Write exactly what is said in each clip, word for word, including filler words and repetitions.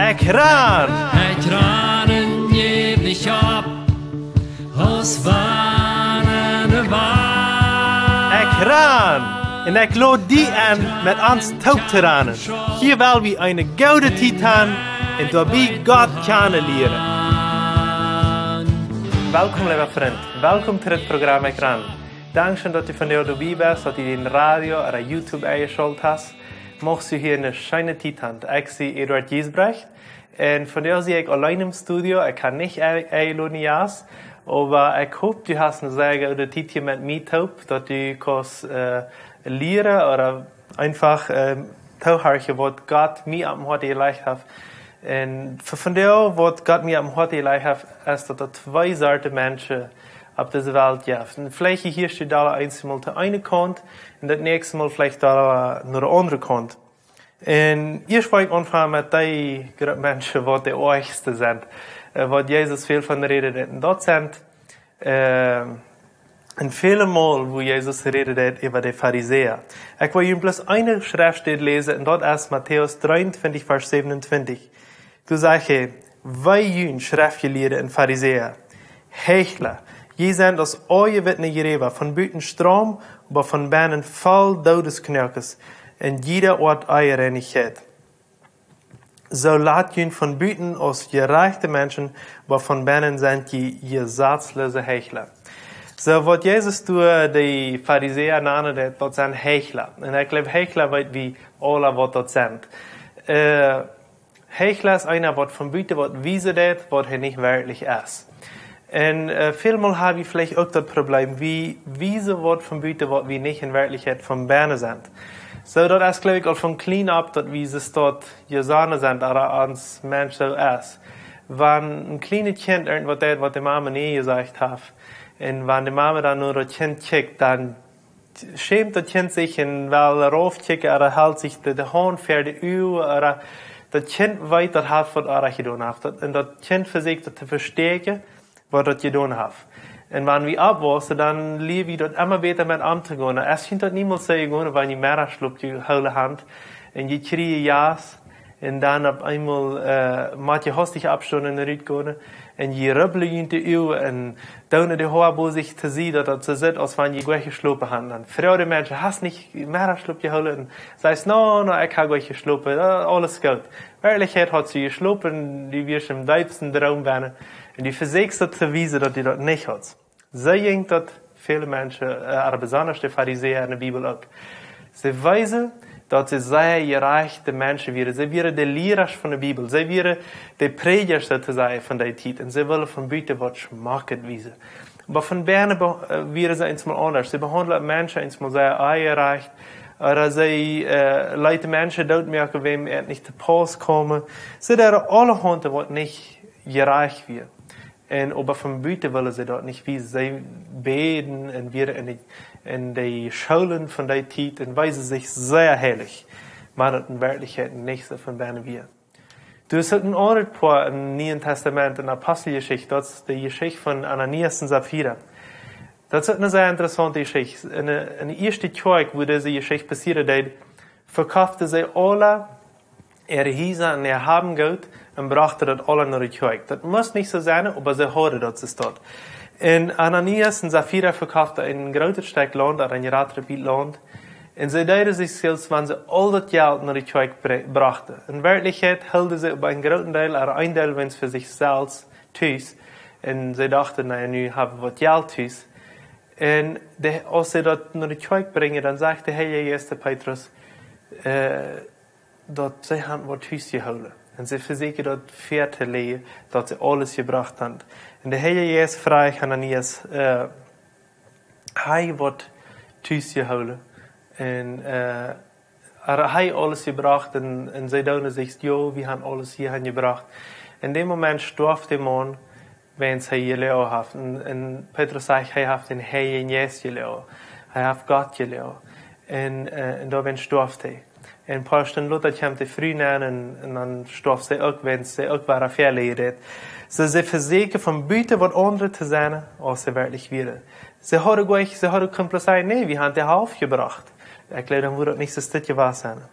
Ekj ran! Ekj ran en jäw nich opp, aus wann en de Wand. Ekj ran! Un ekj lod die enn, met ons toop to ranen. Hia well wie eene goode Tiet han un doabie Gott kjanen lieren. Welkom, leewa Frint. Welkom to dit Programm Ekj ran. Dankscheen, daut du vondoag doabie best, daut du dän Radio ooda YouTube enjeschalt hast. Muchst du hia eene scheene Tiet han. Ekj sie Eduard Giesbrecht. Un vondoag sie ekj auleen em Studio. Ekj hab nich e-, eejenomen Jast. Oba ekj hop, du hast eene sea goode Tiet hia met mie toop, daut du kaust, äh, lieren ooda eefach, äh, toohorchen, waut Gott mie opp daut Hoat jelajcht haft. Un fa vondoag, waut Gott mie opp daut Hoat jelajcht haft, es, daut doa twee Sorten Menschen opp dise Welt jeft. Un veleicht hia steit daut eent mol to eene Kaunt un daut näakjste Mol veleicht daut, äh, no de aundre Kaunt. Un ieescht well ekj aunfangen met dee Grupp Menschen, waut de oajchste sent, äh, waut Jesus väl von räden deed. Un daut sent, äh, un väle Mol, wua Jesus räden deed äwa de Farisäa. Ekj well junt bloos eene Schreftstäd läsen, un daut es Matäus dreeuntwintich, Varsch säwenuntwintich. Doa sajcht hee: "Wee junt, Schreftjelieede un Farisäa, Heichla! Jie sent aus aunjewittne Jräwa, von buten scheen, oba von bennen voll Doodesknoakes un jieda Oat Onreinichkjeit. Soo lat junt von buten aus jerajchte Menschen, oba von bennen sent jie jesazloose Heichla." Soo, waut Jesus doa de Farisäa nand, daut, daut sent Heichla. Un ekj jleew, Heichla weet wie aula, waut daut sent. Äh, Heichla es eena, waut von buten waut wiesen deit, waut hee nich werkjlich es. Un, äh, väl Mol hab wie veleicht uk daut Problem, wie wiesen waut von buten, waut wie nich en Werkjlichkjeit von bennen sent. Soo, daut es, jleew ekj, aul von kjlien opp, daut wie soo doa jesonnen sent, ooda ons Mensch soo es. Wan een kjlienet Kjint irjentwaut deit, waut de Mame nich jesajcht haft, un wan de Mame dan no daut Kjint kjikjt, dan schämt daut Kjint sikj un well raufkjikjen, ooda helt sikj de, de Haunt ver de Uagen, ooda daut Kjint weet, daut haft waut oajch jedonen haft. Daut, un daut Kjint vesieekjt daut to vestäakjen, waut daut jedonen haft. Un wan wie oppwaussen, dan lieren wie daut emma bäta met omtogonen. Ekj kaun daut niemols sajen, wan jie Meddachschlop jehoolen han un jie kjrieen Jast, un dan opp eemol, äh, mott jie hastich oppstonen un rutgonen, un jie rubblen junt de Uagen un doonen de Hoa bosich to sennen, daut daut soo sitt, aus wan jie goot jeschlopen han. Dan froagen de Menschen: "Hast nich Meddachschlop jehoolen?" Un sajchst: "No, no, ekj hab goot jeschlopen. Jo, aules goot." Werkjlichkjeit hast du jeschlopen, du wieescht em deepsten Droom bennen. Un du vesieekjst daut to wiesen, daut du daut nich hast. Soo jinkj daut väle Menschen, äh, ooda besonda de Farisäa en de Bibel uk. See weesen, daut see sea jerajchte Menschen wieren. See wieren de Liera von de Bibel. See wieren de Prädja, soo to sajen, von dee Tiet. Un see wullen von buten waut Schmocket wiesen. Oba von bennen be-, äh, wieren see eemol aundasch. See behaundelden Menschen eemol sea onjerajcht. Ooda see, äh, leeten Menschen dootmoaken, wäm et nich to Pauss kjeem. See deeden aulahaunt waut nich jerajcht wia. Un oba von buten wullen see daut nich wiesen. See bäden un wieren en de, en de Schoolen von dee Tiet un weesen sikj sea heilich. Oba daut en Werkjlichkjeit nich soo von bennen wia. Doa es uk een aundret Poa em Nieen Tastament, en Aposteljeschicht, daut es de Jeschicht von Ananias un Safira. Daut es uk eene sea interessaunte Jeschicht. En de, en de ieeschte Kjoakj, wua dise Jeschicht passieren deed, vekoften see aule äare Hiesa un äa Haben un Goot un brochten daut aule no de Kjoakj. Daut must nich soo sennen, oba see hauden daut soo doa. Un Ananias un Safira vekoften een grootet Stekj Launt, ooda een jratret Bät Launt. Un see deeden sikj soo, aus wan see aul daut Jelt no de Kjoakj bre-, brochten. En Werkjlichkjeit hilden see oba een grooten Deel, ooda een Deel weens fa sikj selfst tus. Un see dochten: "Na jo, nu hab wie waut Jelt tus." Un de, aus see daut no de Kjoakj brinjen, dan sajcht de Heilje Jeist to Petrus, äh, daut see han waut tus jehoolen. Un see vesieekjen daut väa to läajen, daut see aules jebrocht han. Un de Heilje Jeist fruach Ananias, äh, hee waut tus jehoolen. Un, äh, hee aules jebrocht un, un see doonen sikj: "Jo, wie han aules hia han jebrocht." En dän Moment stoaft de Maun, wiels hee jeloagen haft. Un, un Petrus sajcht, hee haft dän Heiljen Jeist jeloagen. Hee haft Gott jeloagen. Un, äh, un doawäajen stoaft hee. Un een poa Stunden lota kjemt de Fru nenn un, un dan stoaft see uk, wiels see uk wada väa läajen deed. Soo, see vesieekjen von buten waut aundret to sennen, aus see werkjlich wieren. See hauden goa, see hauden kunnen bloos sajen: "Nä, wie han de Halft jebrocht." Ekj jleew, dan wudd daut nich soo stoakj jewast sennen.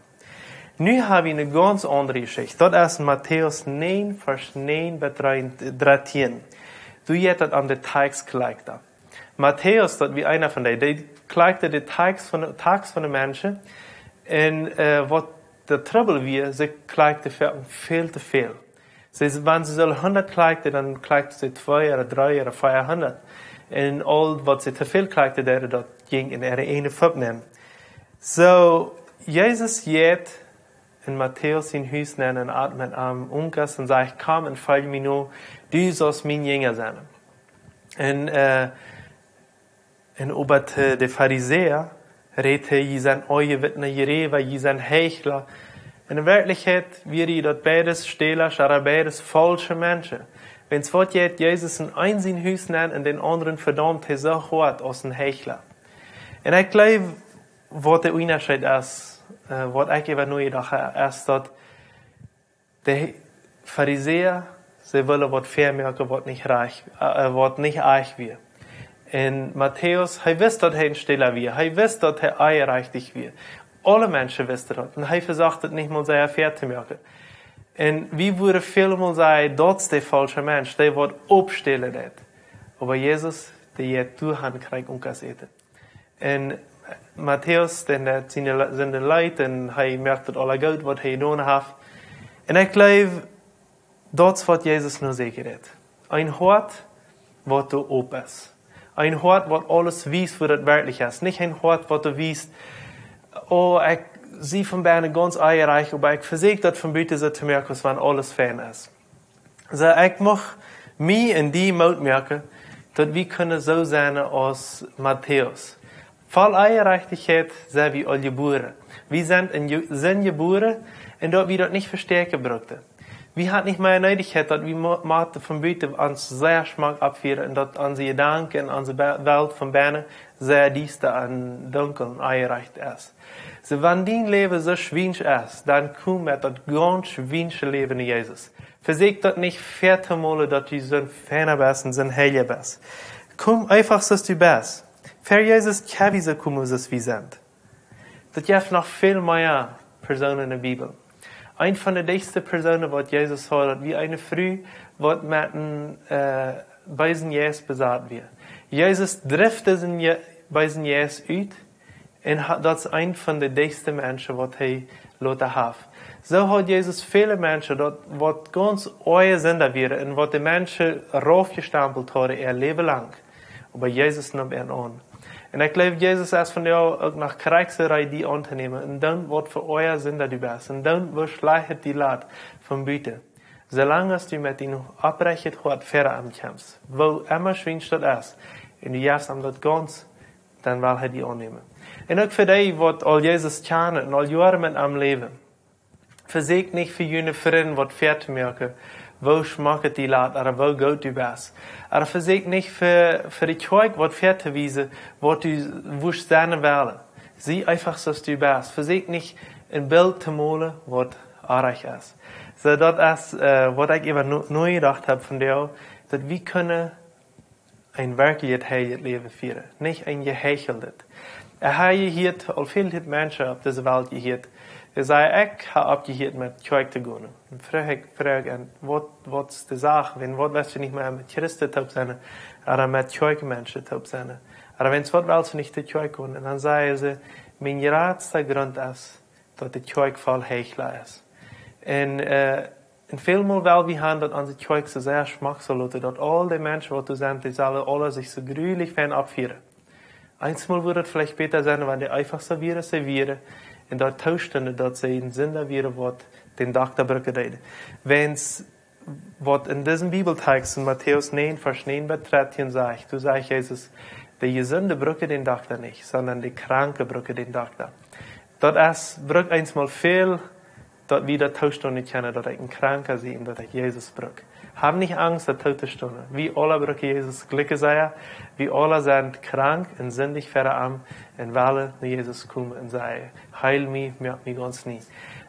Nu hab wie eene gaunz aundre Jeschicht. Daut es en Matäus näajen, Varsch näajen bat dreejen, dartieen. Doa jeit daut om de Taxkjlakjta. Matäus, daut wia eena von dee, dee kjlakjt de Tax von, Tax von de Menschen. Un, äh, waut de Trubbel wia, see kjlakjten väl, väl too väl. See, wan see sullen hundat kjlakjten, dan kjlakjten see twee ooda dree ooda veahundat. Un aul waut see too väl kjlakjten, daut, daut jinkj en äare eejne Fupp nenn. Soo, Jesus jeit en Matäus sien Hus nenn un at met am Unkas un sajcht: "Komm un folj mie no, du saust mien Jinja sennen." Un, äh, un äwa de, de Farisäa rät hee: "Jie sent Oajawittna, jie Räwa, jie sent Heichla." Un en Werkjlichkjeit wieren daut beides Stälasch, ooda beides faulsche Menschen. Wiels waut jeit Jesus en eenen sien Hus nenn un dän aundren vedaumt hee soo hoat aus en Heichla. Un ekj jleew, waut de Unjascheet es, äh, waut ekj äwa nu jedocht hab, es daut de Farisäa, see wullen waut väamoaken, waut nich rajcht, äh, waut nich ieejentlich wia. Un Matäus, hee wist, daut hee en Stäla wia. Hee wist, daut hee oprajcht wia. Aule Menschen wisten daut. Un hee vesocht daut nich mol sea väa to moaken. Un wie wudden väl mol sajen, daut es de faulsche Mensch, dee waut oppstälen deit. Oba Jesus, dee jeit doa han, kjricht Unkas äten. Un Matäus, dän, dee siene Le-, siene Lied, un hee moakt daut aula goot, waut hee jedonen haft. Un ekj jleew, daut es waut Jesus nu secha deit. Een Hoat, waut doa op es. Een Hoat, waut aules wiest, woo daut werkjlich es. Nich een Hoat, waut doa wiest: "Oh, ekj sie von bennen gaunz oprajcht, oba ekj vesäkj daut von buten soo to moaken, aus wan aules fein es." Soo, ekj mucht mie un die Moot moaken, daut wie kjennen soo sennen aus Matäus. Voll Oprajchtichkjeit sent wie aul jebuaren. Wie sent en Je-, sent jebuaren un daut wie daut nich vestäakjen bruckten. Wie hauden nich mea Needichkjeit, daut wie mo-, motten von buten ons sea schmock oppfieren un daut onse Jedanken un onse Be-, Welt von bennen sea diesta un dunkel un oprajcht es. Soo, wan dien Läwen soo schwiensch es, dan komm met daut gaunz schwiensche Läwen no Jesus. Vesäkj daut nich väa to molen, daut du soon feina best un soon heilja best. Komm eefach soo aus du best. Ver Jesus kjenn wie soo komen, soo aus wie sent. Daut jeft noch väl mea Persoonen en de Bibel. Eent von de dichtste Persoonen, waut Jesus haud, daut wia eene Fru, waut met een, äh, beesen Jeist besat wia. Jesus drift disen Je-, beesen Jeist ut, un ha-, daut es eent von de dichtste Menschen, waut hee lota haft. Soo haud Jesus väle Menschen, daut waut gaunz oaje Sinda wieren un waut de Menschen raufjestampelt hauden äa Läwen lang. Oba Jesus neem an aun. Un ekj jleew, Jesus es vondoag uk noch krakjt soo reed, die auntonämen. Un dan waut fa oaja Sinda du best. Un dan woo schlajcht die lat von buten. Soo lang aus du met dien oprajchtet Hoat ver am kjemst. Woo emma schwiensch daut es. Un du jefst am daut gaunz, dan well hee die aunnämen. Un uk fa dee, waut aul Jesus kjanen un aul Joaren met am läwen. Vesäkj nich fa june Frind waut väa to moaken, woo schmock et die lat, ooda woo goot du best. Ooda vesäkj nich fa, fa de Kjoakj waut väa to wiesen, waut du wurscht sennen wellen. Sie eefach soo aus du best. Vesäkj nich een Bilt to molen, waut oajch es. Soo, daut es, äh, waut ekj äwa nu, nu jedocht hab vondoag, daut wie kjennen een werkjlichet heiljet Läwen fieren, nich een jeheichelt. Ekj hab jehieet, aul väl Menschen opp dise Welt jehieet, dee sajen: "Ekj hab oppjehieet met Kjoakj to gonen." Un froag ekj, froag ekj an: "Waut, waut es de Sach? Wan, waut west du nich mea met Christen toop sennen, ooda met Kjoakjmenschen toop sennen? Ooda wan, waut west du nich to Kjoakj gonen?" Un dan sajen see: "Mien jratsta Grunt es, daut de Kjoakj voll Heichla es." Un, äh, un väl mol well wie han, daut onse Kjoakj soo sea schmock saul loten, daut aul de Menschen, waut doa sent, dee sellen aule sikj soo jrulich fein oppfieren. Eensmol wudd et veleicht bäta sennen, wan dee eefach soo wieren, aus see wieren, un doa toostunden, daut see een Sinda wieren, waut dän Dokta brucken deed. Wan, waut en disen Bibeltext en Matäus näajen, Varsch näajen bat dartieen sajcht, doa sajcht Jesus: "De Jesunde brucken dän Dokta nich, sonda de Kranke brucken dän Dokta." Daut es, brukt eensmol väl, daut wie daut toostunden kjennen, daut ekj een Kranka sie un daut ekj Jesus bruk. Hab nich Angst, daut toostunden. Wie aula brucken Jesus, jlikj aus hee. Wie aula sent krank un sindich ver am un wellen no Jesus komen un sajen: "Heil mie, moak mie gaunz nie."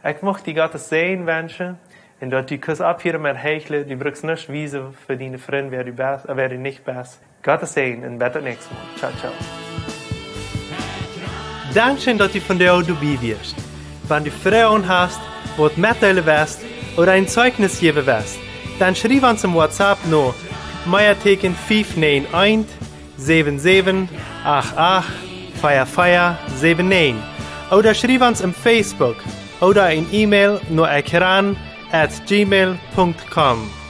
Ekj mucht die Gottes Säajen wenschen un daut du kust opphieren met heichlen, du brukst nuscht wiesen fa diene Frind, wäa du best, äh, wäa du nich best. Gottes Säajen un bat daut näakjste Mol. Ciao, ciao. Dankscheen, daut du vondoag doabie wieescht. Wan du Froagen hast, waut metdeelen west ooda een Zeichnis jäwen west, dan schriew ons em WhatsApp no Meateken fief näajen eent, säwen säwen acht acht, vea vea säwen näajen, ooda schriew ons em Facebook ooda een E-Mail no ekran at gmail punkt com.